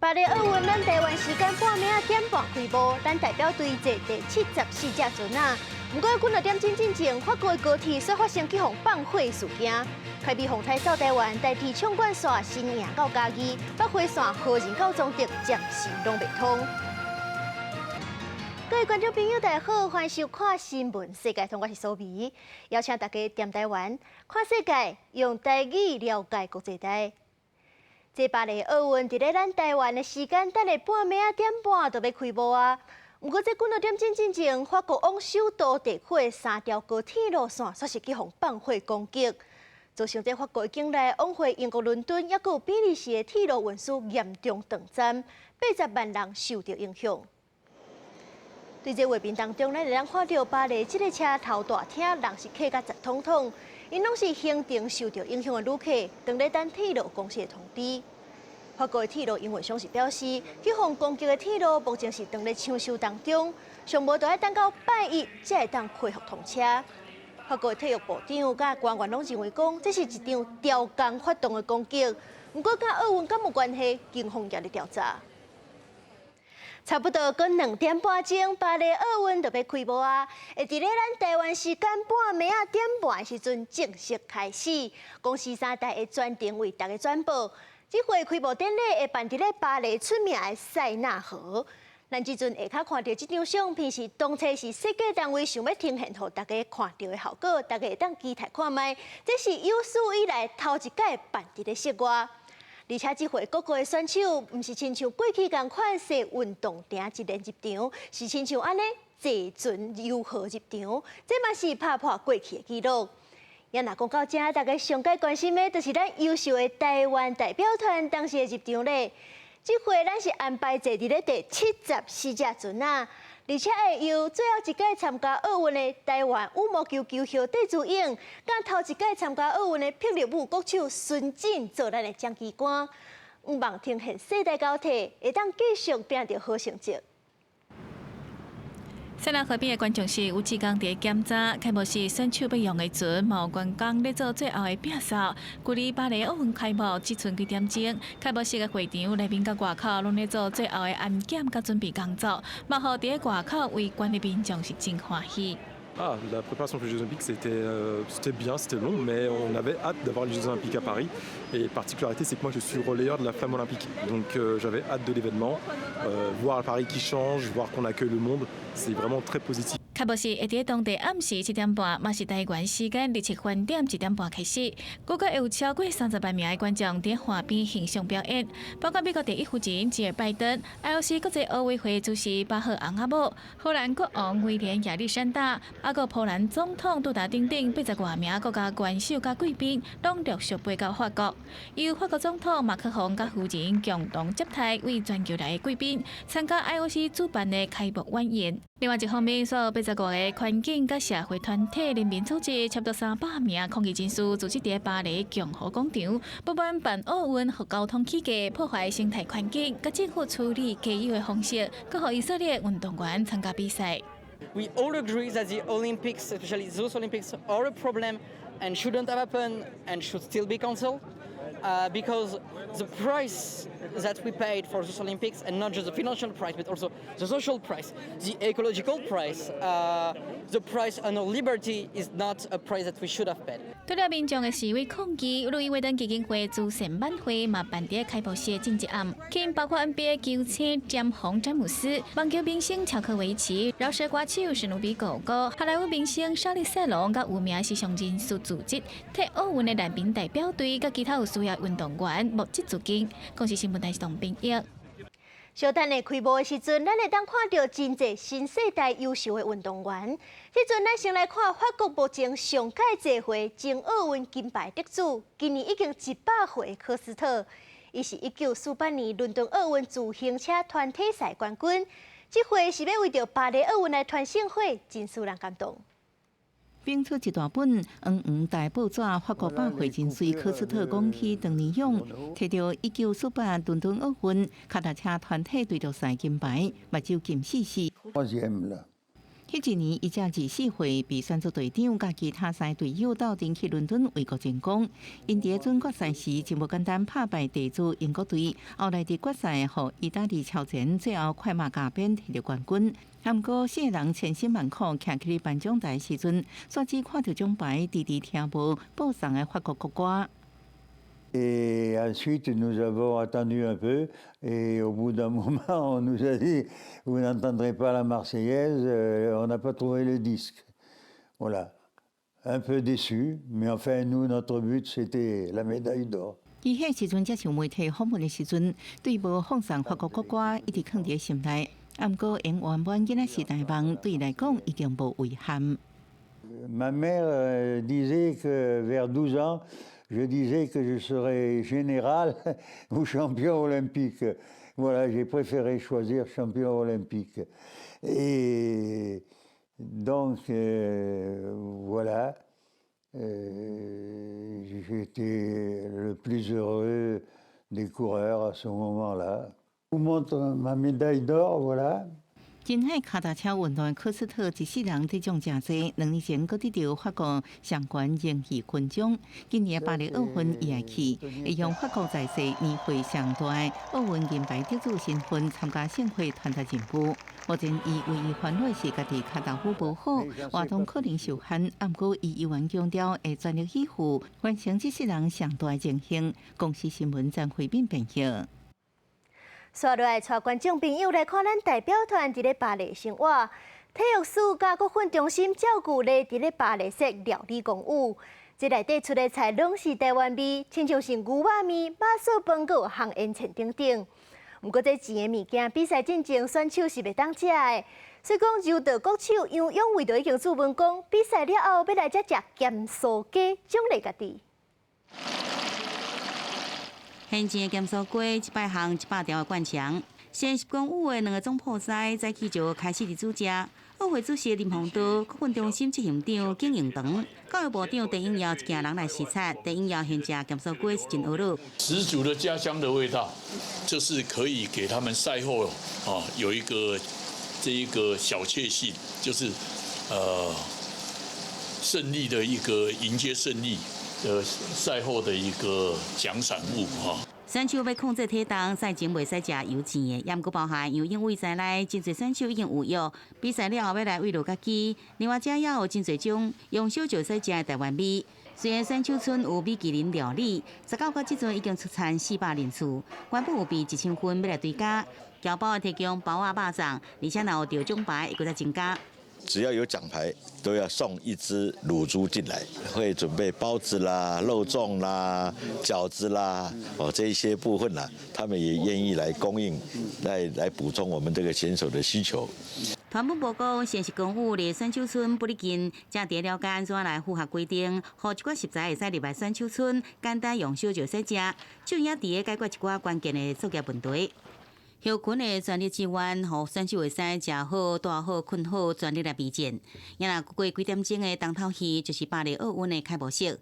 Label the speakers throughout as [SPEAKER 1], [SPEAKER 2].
[SPEAKER 1] 巴黎奧運，咱台灣時間半暝仔點半開幕，咱代表隊坐第74隻船仔。毋過幾若點鐘進前，法國的高鐵煞發生去予放火事件，開美風颱掃台灣，台鐵縱貫線新營到嘉義，北迴線和仁到彰德暫時攏袂通。各位觀眾朋友，大家好，歡迎收看新聞世界通，我是蘇美，邀請大家踮台灣看世界，用台語了解國際台。這巴黎奧運佇咧咱台灣的時間，等下半暝仔點半就欲開幕啊！毋過這幾若點鐘進前，法國往首都地區的三條高鐵路線，煞是去予放火攻擊，造成這法國境內往回英國倫敦，抑閣有比利時的鐵路運輸嚴重斷站，80萬人受著影響。對這畫面當中，咱會當看著巴黎這个車頭大廳，人是客甲雜統統，𪜶攏是行程受著影響的旅客，當咧等鐵路公司的通知。法國的鐵路營運商是表示，去予攻擊的鐵路目前是當咧搶修當中，上無就愛等到拜一才會當恢復通車。法國的體育部長佮官員攏認為講，這是一場刁工發動的攻擊，毋過佮奧運敢有關係，警方也咧調查。差不多閣2點半鐘，巴黎奧運就欲開幕啊！會佇咧咱台灣時間半暝仔點半的時陣正式開始。公視三台會全程為大家轉播。這回開幕典禮會辦佇咧巴黎出名的塞納河。咱這陣下跤看著這張相片是當初是設計單位想欲呈現予大家看著的效果，大家會當期待看覓。這是有史以來頭一擺辦佇咧室外。而且這回各國的選手，毋是親像過去仝款踅運動埕一連入場，是親像按呢坐船遊河入場，這嘛是拍破過去的紀錄。也若講到這，大家上蓋關心的，就是咱優秀的台灣代表團當時的入場咧。這回咱是安排坐佇咧第74隻船仔，而且會由最後一屆參加奧運的台灣羽毛球球后戴資穎，佮頭一屆參加奧運的霹靂舞國手孫晉做咱的掌旗官，向望呈現世代交替，會當繼續拼著好成績。
[SPEAKER 2] 塞納河邊的觀眾席有志工佇檢查，開幕式選手欲用的船，嘛有員工咧做最後的摒掃。距離巴黎奧運開幕只賰幾點鐘，開幕式的會場內面佮外口攏咧做最後的安檢佮準備工作，嘛予佇外口圍觀的民眾是真歡喜。
[SPEAKER 3] Ah, la préparation pour les Jeux Olympiques, c'était bien, c'était long, mais on avait hâte d'avoir les Jeux Olympiques à Paris. Et particularité, c'est que moi, je suis relayeur de la flamme olympique. Donc j'avais hâte de l'événement, voir Paris qui change, voir qu'on accueille le monde, c'est vraiment très positif.
[SPEAKER 2] 開幕式會佇當地暗時7點半，嘛是台灣時間27點1點半開始。估計會有超過30萬名的觀眾佇岸邊欣賞表演，包括美國第一夫人吉爾拜登、IOC 國際奧委會主席巴赫昂阿姆、荷蘭國王威廉亞歷山大，抑閣波蘭總統杜達等等80外名國家元首佮貴賓，攏陸續飛到法國。由法國總統馬克宏佮夫人共同接待對全球來的貴賓，參加 IOC 主辦的開幕晚宴。另外一方面，所有80外個環境佮社會團體、人民組織，差不多300名抗議人士，組織佇巴黎共和廣場，不滿辦奧運予交通起價、破壞生態環境，佮政府處理雞油的方式，閣予以色列運動員參加比賽。
[SPEAKER 4] We all agree that the Olympics, especially those Olympics, are a problem and shouldn't have happened and should still be cancelled. Because the price that we paid for those Olympics, and not just the financial price, but also the social price, the ecological price, the price on our liberty is not a price that we should have paid.
[SPEAKER 2] 除了民眾的示威抗議，路易威登基金會慈善晚會嘛辦佇開幕式前一暗，吸引包括 NBA 球星詹皇詹姆斯、網球明星喬科維奇、饒舌歌手史努比狗狗、好萊塢明星莎莉賽隆，佮有名時尚人士組織，替奧運的難民代表隊佮其他有需要運動員募集資金。公視新聞台是董編譯。
[SPEAKER 1] 小等下開幕的時陣，咱會當看著真濟新世代優秀的運動員。這陣咱先來看法國目前上蓋濟回前奧運金牌得主，今年已經100歲的科斯特。伊是1948年倫敦奧運自行車團體賽冠軍。這回是欲為著巴黎奧運來傳聖火，真使人感動。
[SPEAKER 5] 並出一大本黃黃大報紙，法國百歲人士科斯特講起當年勇，提著1948倫敦奧運跤踏車團體對決賽金牌，目睭金絲絲。彼一年，伊才24歲，被選做隊長，佮其他三隊友鬥陣去倫敦為國爭光。𪜶佇準決賽時真無簡單拍敗地主英國隊，後來佇決賽予意大利超前，最後快馬加鞭摕著冠軍。毋過四个人千辛萬苦徛起咧頒獎台時陣，煞只看著獎牌，遲遲聽無播送的法國國歌。
[SPEAKER 6] Et ensuite, nous avons attendu un peu, et au bout d'un moment, on nous a dit: «Vous n'entendrez pas la Marseillaise, on n'a pas trouvé le disque.» Voilà. Un peu déçu, mais enfin, nous, notre but, c'était la médaille d'or.
[SPEAKER 5] 伊彼時陣接受媒體訪問的時陣，對無放送法國國歌一直囥佇心內。毋過，圓滿囡仔時代夢對伊來講已經無遺憾。
[SPEAKER 6] Ma mère disait que vers 12 ans, je disais que je serais général ou champion olympique. Voilà, j'ai préféré choisir champion olympique. Et donc, voilà, j'étais le plus heureux des coureurs à ce moment-là. Je vous montre ma médaille d'or, voilà.
[SPEAKER 5] 真愛跤踏車運動的科斯特一世人得獎誠濟，2年前閣得著法國上懸榮譽勳章。今年巴黎奧運伊會去，會用法國在世年歲上大的奧運銀牌得主身份參加盛會傳達任務。目前伊唯一煩惱是家己跤頭趺無好，活動可能受限。毋過伊依然強調會全力以赴完成這世人上大的榮幸。公視新聞張惠敏編譯。
[SPEAKER 1] 紲落來，帶觀眾朋友來看咱代表團佇咧巴黎生活。體育署佮國訓中心照舊咧佇咧巴黎設料理公寓。這內底出的菜攏是台灣味，親像是牛肉麵、肉燥飯、閣有烘煙腸等等。毋過這錢的物件，比賽進前選手是袂當食的。所以講柔道國手楊勇緯就已經注文講，比賽了後欲來遮食鹹酥雞，獎勵家己。
[SPEAKER 7] 現煎的鹹酥雞，一擺烘100條的灌腸。仙食公寓的兩个總鋪師早起就開始佇煮食。奧會主席林鴻道、國訓中心執行長景榮堂、教育部長陳英耀一行人來視察。陳英耀現食鹹酥雞是真懊惱。
[SPEAKER 8] 十足的家鄉的味道，就是可以給他們賽後啊有一個這一個小確幸，就是勝利的一個迎接勝利的賽後的一個獎賞物哈。
[SPEAKER 7] 選手欲控制體重，賽前袂使食油煎的，也毋過包含楊勇緯在內，真濟選手已經有約比賽了後欲來慰勞家己。另外，遮也有真濟種用燒就使食的台灣味。雖然選手村有米其林料理，19月這陣已經出餐400人次，原本有備1000份欲來追加。僑胞會提供包仔肉粽，而且若有得獎牌會閣再增加。
[SPEAKER 9] 只要有獎牌，都要送一隻乳豬進來，會準備包子啦、肉粽啦、餃子啦，哦，這一些部分啦，他們也願意來供應，來補充我們這個選手的需求。
[SPEAKER 7] 團本部講，仙食公寓佇選手村不離近，正佇了解按怎來符合規定，予一寡食材會使入來選手村，簡單用燒就使食，就也佇咧解決一寡關鍵的作業問題。後勤的全力支援，予選手會使食好、蹛好、睏好，全力來備戰。也若過幾點鐘的重頭戲，就是巴黎奧運的開幕式。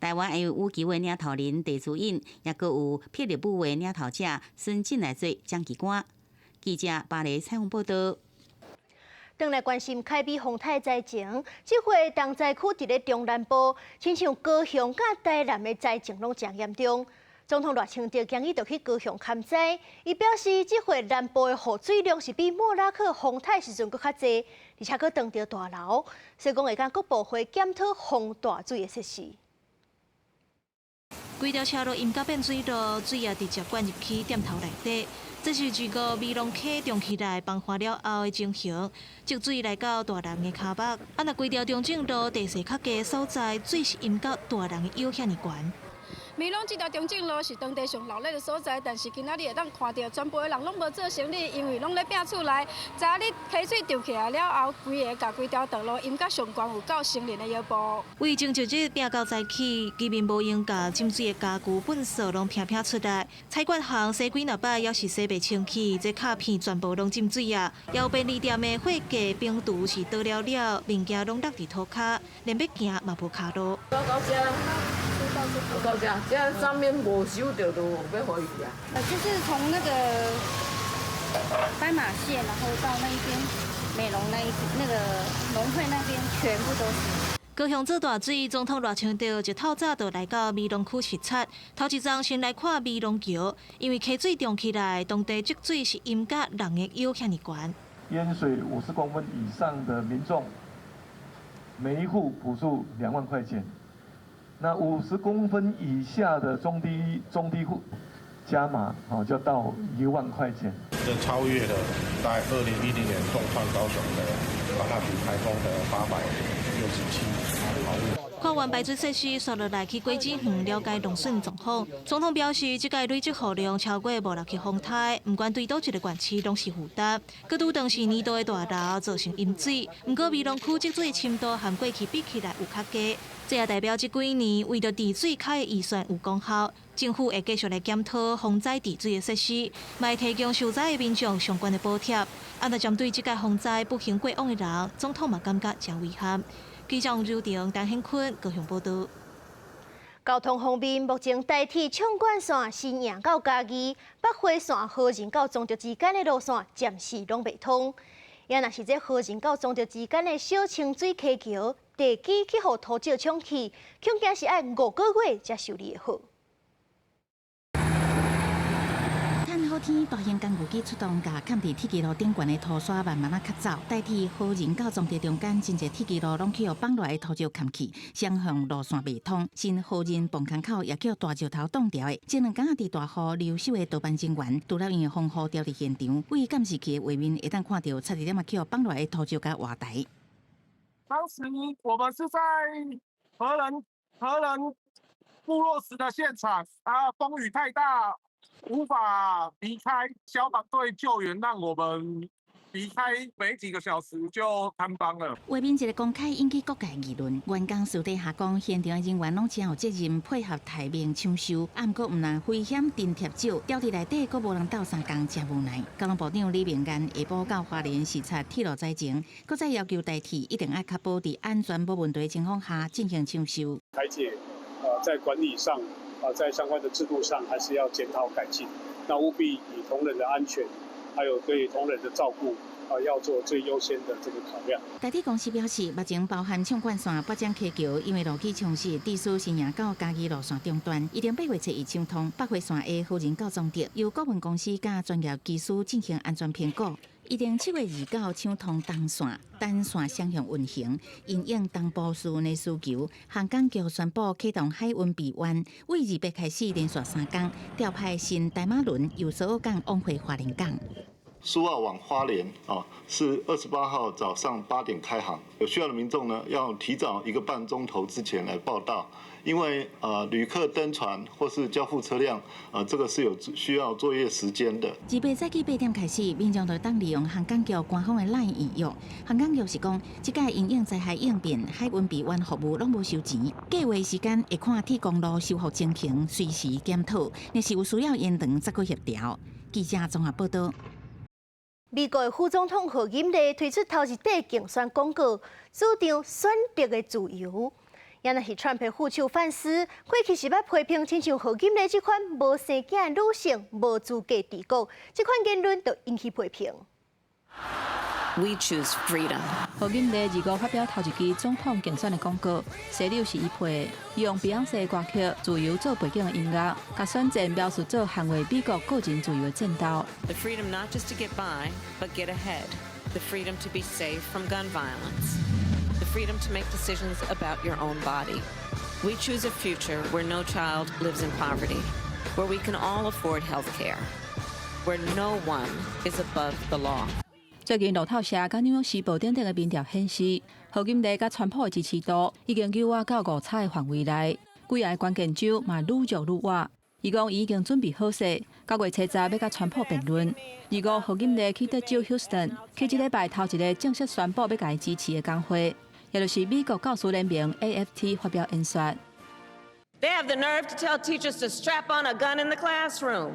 [SPEAKER 7] 台灣會有羽球的領頭人鄭慈尹，也閣有霹靂舞的領頭者孫振來做掌旗官。記者巴黎採訪報導。
[SPEAKER 1] 轉來關心凱美風颱災情，這回重災區佇咧中南部，親像高雄佮台南的災情攏誠嚴重。總統賴清德今日就去高雄勘災，伊表示這回南部的雨水量是比莫拉克風颱時陣閣較濟，而且閣擋著大流，所以講會共各部會檢討防大水的設施。
[SPEAKER 2] 規條車路淹甲變水路，水也直接灌入去店頭內底。這是這個美濃溪漲起來崩岸了後的情形，積水來到大人的跤目。啊，若規條中正路地勢較低的所在，水是淹到大人的腰遐爾懸。
[SPEAKER 10] 美濃這條中正路是當地上鬧熱的所在，但是今仔日會當看著，全部的人攏無做生意，因為攏咧拚厝內。昨日溪水漲起來了後，規个共規條道路淹甲上懸有夠成人的腰部。
[SPEAKER 2] 為前一日拚到早起，居民無閒共浸水的家具、糞掃攏拚拚出來，菜罐行洗幾若擺，猶是洗袂清氣，這卡片全部攏浸水啊！也有便利店的貨架、冰櫥是倒了了，物件攏落佇塗跤，連欲行嘛無跤路。
[SPEAKER 11] 到這，這上面無收著就欲予伊啊。
[SPEAKER 10] 就是從那個
[SPEAKER 11] 斑馬線，然後到那一邊美濃那一那個農會那邊，全部都是。
[SPEAKER 12] 高雄做大水，總統賴清德一透早就來到美濃區視察。頭一站先來看美濃橋，因為溪水漲起來，當地積水是淹甲人的腰遐爾懸。
[SPEAKER 13] 淹水50公分以上的民眾，每一戶補助2萬塊錢。那50公分以下的中低戶加碼，哦，就到1萬塊錢。
[SPEAKER 14] 這超越了在2010年重創高雄的瓦納比颱風的867毫米。
[SPEAKER 12] 看完排水設施，紲落來去果子園了解農損狀況。總統表示，這屆累積雨量超過五六級風颱，毋管對佗一个縣市攏是負擔。閣拄當時年度的大澇造成淹水，毋過美濃區積水深度和過去比起來有較低，這也代表這幾年為著治水開的預算有功效。政府會繼續來檢討防災治水的設施，嘛會提供受災的民眾相關的補貼。啊，若針對這屆洪災不幸過往的人，總統嘛感覺誠遺憾。記者王柔婷、陳顯坤高雄報導。
[SPEAKER 1] 交通方面，目前台鐵縱貫線新營到嘉義、北回線和仁到彰德之間的路線暫時攏袂通。也若是這和仁到彰德之間的小清水溪橋地基去予土石沖去，恐驚是愛5個月才修理會好。
[SPEAKER 5] 趁好天，大型工具機出動，共崁佇鐵支路頂懸的土沙慢慢仔吸走。台鐵和仁到彰德中間，真濟鐵支路攏去予放落來的土石崁去，雙向路線袂通。新和仁磅空口也叫大石頭擋牢的。前兩工佇大雨留守的道班人員，除了因為風雨調佇現場，對監視器的畫面會當看著，差一點仔去予放落來的土石共活埋。
[SPEAKER 15] 當時我們是在和仁部落時的現場，啊，風雨太大。無法離開，消防隊救援讓我們離開，沒幾個小時就坍方了。
[SPEAKER 5] 畫面一个公開引起各界議論。員工私底下講，現場的人員攏真有責任配合待命搶修，啊，毋過毋但危險真貼少，牢佇內底閣無人鬥相共，誠無奈。交通部長李明彥下晡到花蓮視察鐵路災情，閣再要求台鐵一定愛確保佇安全無問題的情況下進行搶修。
[SPEAKER 16] 台鐵在管理上啊，在相關的制度上，還是要檢討改進。那務必以同仁的安全，還有對同仁的照顧啊，要做最優先的這個考量。
[SPEAKER 5] 台鐵公司表示，目前包含縱貫線、八掌溪橋，因為路基沖蝕，致使新營到嘉義路線中斷，預定8月7日搶通。北回線的和仁到彰德，由顧問公司佮專業技師進行安全評估。預定7月29搶通東線，單線雙向運行。因應東部士運的需求，航港局宣布啟動海運備案，對28開始連續3工調派新台馬輪由蘇澳港往回花蓮港。
[SPEAKER 17] 蘇澳往花蓮啊，是28號早上8點開航，有需要的民眾呢，要提早一個半鐘頭之前來報到，因為旅客登船或是交付車輛，這個是有需要作業時間的。
[SPEAKER 5] 28早起8點開始，民眾就當利用航港局官方的 LINE 預約。航港局是講，這屆因應災害應變，海運備案服務攏無收錢，計劃時間會看鐵公路修復情形，隨時檢討。若是有需要延長，再閣協調。記者綜合報導。
[SPEAKER 1] 美國的副總統賀錦麗推出頭一塊競選廣告，主張選擇的自由。也若是川普副手范斯，過去是捌批評，親像賀錦麗這款無生囝的女性無資格治國，這款言論就引起批評。
[SPEAKER 18] We choose freedom。
[SPEAKER 2] 賀錦麗25發表頭一支總統競選的廣告，旋律是伊配的，用碧昂斯歌曲《自由》做背景的音樂，共選戰描述做捍衛美國個人自由的戰鬥。
[SPEAKER 18] The freedom not just to get by, but get ahead. The freedom to be safe from gun violence. The freedom to make decisions about your own body. We choose a future where no child lives in poverty, where we can all afford health care, where no one is above the law.
[SPEAKER 2] 最近路透社佮紐約時報等等的民調顯示，賀錦麗佮川普的支持度已經糾倚到誤差的範圍內，幾个關鍵州嘛愈弱愈倚。伊講伊已經準備好勢，9月70欲佮川普辯論。25賀錦麗去德州休斯頓，去這禮拜頭一个正式宣布欲共伊支持的工會，也就是美國教師聯盟 AFT 發表演說。
[SPEAKER 18] They have the nerve to tell teachers to strap on a gun in the classroom,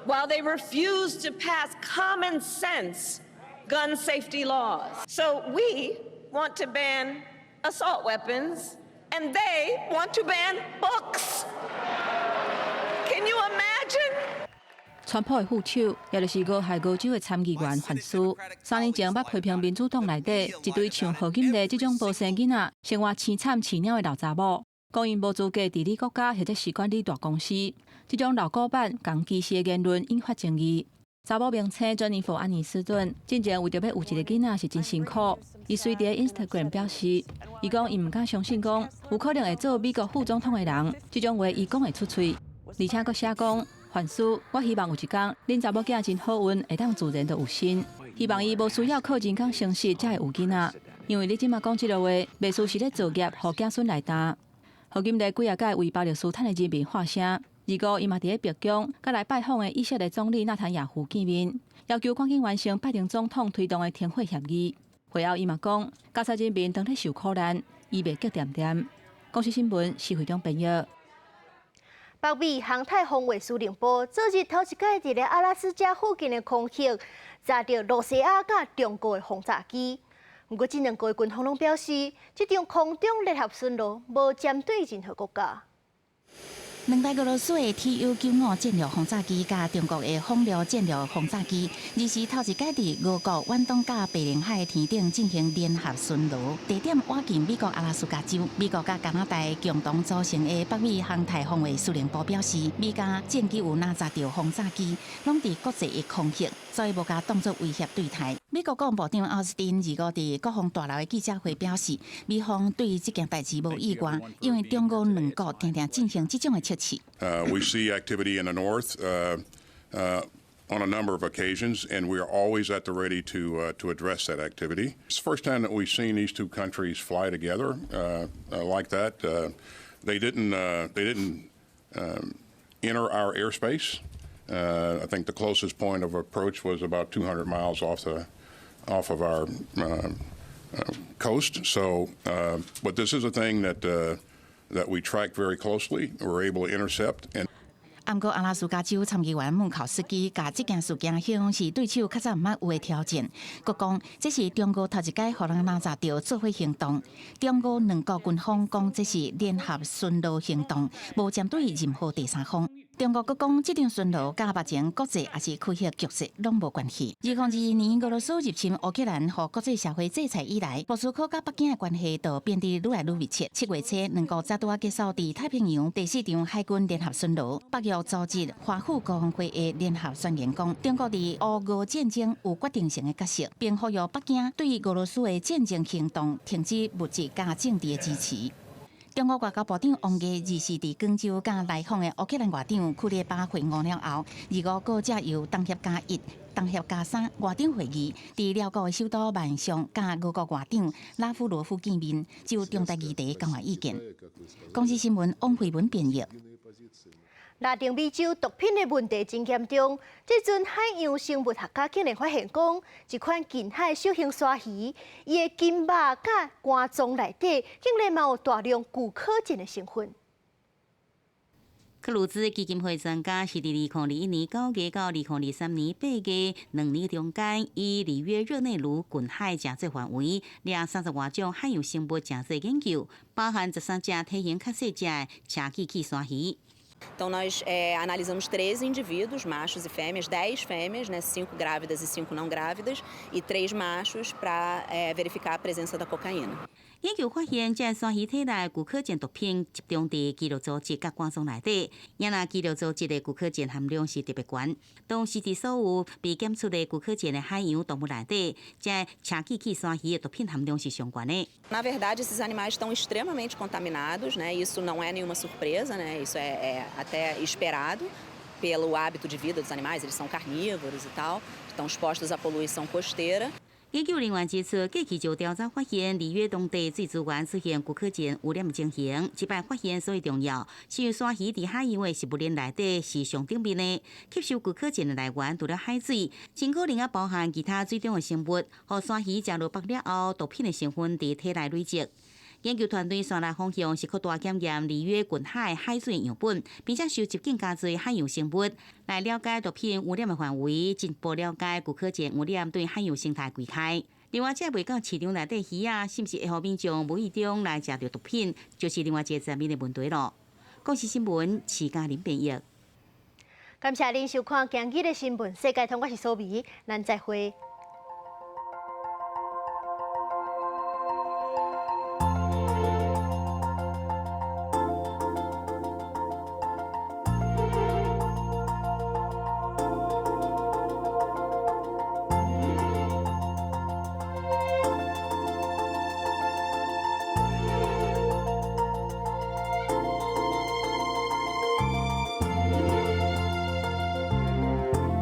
[SPEAKER 18] while they refuse to pass common sense gun safety laws. So we want to ban assault weapons, and they want to ban books. Can you imagine?
[SPEAKER 19] 川普的副手，也就是俄亥俄州的參議員范斯，3年前捌批評民主黨內底一堆像賀錦麗這種無生囡仔、生活凄慘飼鳥的老查某，講𪜶無資格治理國家或者是管理大公司。這種老古板、仝歧視的言論引發爭議。查某明星珍妮佛·安妮斯頓進前為著欲有一个囡仔是真辛苦，伊隨佇 Instagram 表示，伊講伊毋敢相信講有可能會做美國副總統的人，這種話伊講會出喙，而且閣寫講，范斯，我希望有一工，恁查某囝真好運，會當自然就有身。希望伊無需要靠人工生殖才會有囡仔，因為你這馬講這个話，袂輸是咧造業，予子孫來擔。賀錦麗幾仔擺為巴勒斯坦的人民發聲。二五，伊嘛佇咧白宮，佮來拜訪的以色列總理納坦雅胡見面，要求趕緊完成拜登總統推動的停火協議。會後，伊嘛講，加沙人民當咧受苦難，伊袂激恬恬。公視新聞施惠中編譯。
[SPEAKER 1] 北美航太防衛司令部昨日頭一擺佇咧阿拉斯加附近的空域，炸著露西亞佮中國的轟炸機。毋過，這兩國的軍方攏表示，這場空中聯合巡邏無針對任何國家。
[SPEAKER 7] 兩台俄羅斯的 Tu-95戰略轟炸機佮中國的風獵戰略轟炸機，二四頭一擺佇俄國遠東佮白令海天頂進行聯合巡邏，地點倚近美國阿拉斯加州。美國佮加拿大共同組成的北美航太防衛司令部表示，美加戰機有若炸著轟炸機，攏佇國際的空域，所以無共當作威脅對台。美國國防部長奧斯汀二五佇國防大樓的記者會表示，美方對這件代誌無意外，因為中俄兩國定定進行這種的測試。
[SPEAKER 20] We see activity in the north on a number of occasions, and we are always at the ready to address that activity. It's the first time that we've seen these two countries fly together like that. They didn't enter our airspace. I think the closest point of approach was about 200 miles off of our coast. So, but this is a thing that we track very closely. We're able to intercept and
[SPEAKER 7] 毋過阿拉斯加州參議員孟考斯基共這件事件形容是對手較早毋捌有的挑戰，閣講這是中俄頭一擺予人攔查著做伙行動。中俄兩國軍方講這是聯合巡邏行動，無針對任何第三方。中國閣講這場巡邏佮目前國際抑是區域局勢攏無關係。2022年俄羅斯入侵烏克蘭，予國際社會制裁以來，莫斯科佮北京的關係就變得愈來愈密切。7月初，兩國才拄仔結束佇太平洋第四場海軍聯合巡邏。北約組織華府高峰會的聯合宣言講，中國佇烏俄戰爭有決定性的角色，並呼籲北京對俄羅斯的戰爭行動停止物質佮政治的支持。中國外交部長王毅二四佇廣州佮來訪的烏克蘭外長庫列巴會晤了後，二五閣藉由東協加一、東協加三外長會議，佇寮國的首都萬象佮俄國外長拉夫羅夫見面，就重大議題交換意見。公視新聞王慧文編譯。
[SPEAKER 1] 拉丁美洲毒品的問題真嚴重，這陣海洋生物學家竟然發現講，一款近海小型鯊魚，伊的筋肉佮肝臟內底，竟然嘛有大量古柯鹼的成分。
[SPEAKER 7] 克魯茲基金會專家是佇2021年9月到2023年8月2年中間，以里約熱內盧近海誠濟範圍，掠30外種海洋生物誠濟研究，包含13隻體型較細隻的斜髻齒鯊魚。
[SPEAKER 18] Então, nós analisamos 13 indivíduos, machos e fêmeas, 10 fêmeas, né, 5 grávidas e 5 não grávidas, e 3 machos para verificar a presença da cocaína.
[SPEAKER 7] 研究發現，這鯊魚體內古柯鹼毒品集中佇肌肉組織佮肝臟內底，也若肌肉組織的古柯鹼含量是特別懸。當時佇所有被檢出的古柯鹼的海洋動物內底，這斜髻齒鯊魚的毒品含量是上懸的。
[SPEAKER 18] Na verdade, esses animais estão extremamente contaminados, né? Isso não é nenhuma surpresa, né? Isso é até esperado pelo hábito de vida dos animais, eles são carnívoros e tal, estão expostos à poluição costeira.
[SPEAKER 7] 研究人員指出，過去就調查發現，里約當地水資源出現古柯鹼污染的情形。這擺發現所以重要，是因為鯊魚佇海洋的食物鏈內底是上頂面的，吸收古柯鹼的來源除了海水，真可能也包含其他水中的生物。予鯊魚食落腹了後，毒品的成分佇體內累積。研究團隊紲來方向是擴大檢驗里約近海海水樣本，並且收集更加濟海洋生物，來了解毒品污染的範圍，進一步了解古柯鹼污染對海洋生態危害。另外，這未到市場內底魚仔，是毋是會予民眾無意中來食著毒品，就是另外一個層面的問題囉。公視新聞，徐嘉玲編譯。
[SPEAKER 1] 感謝您收看今日的新聞世界通，我是蘇美，咱再會。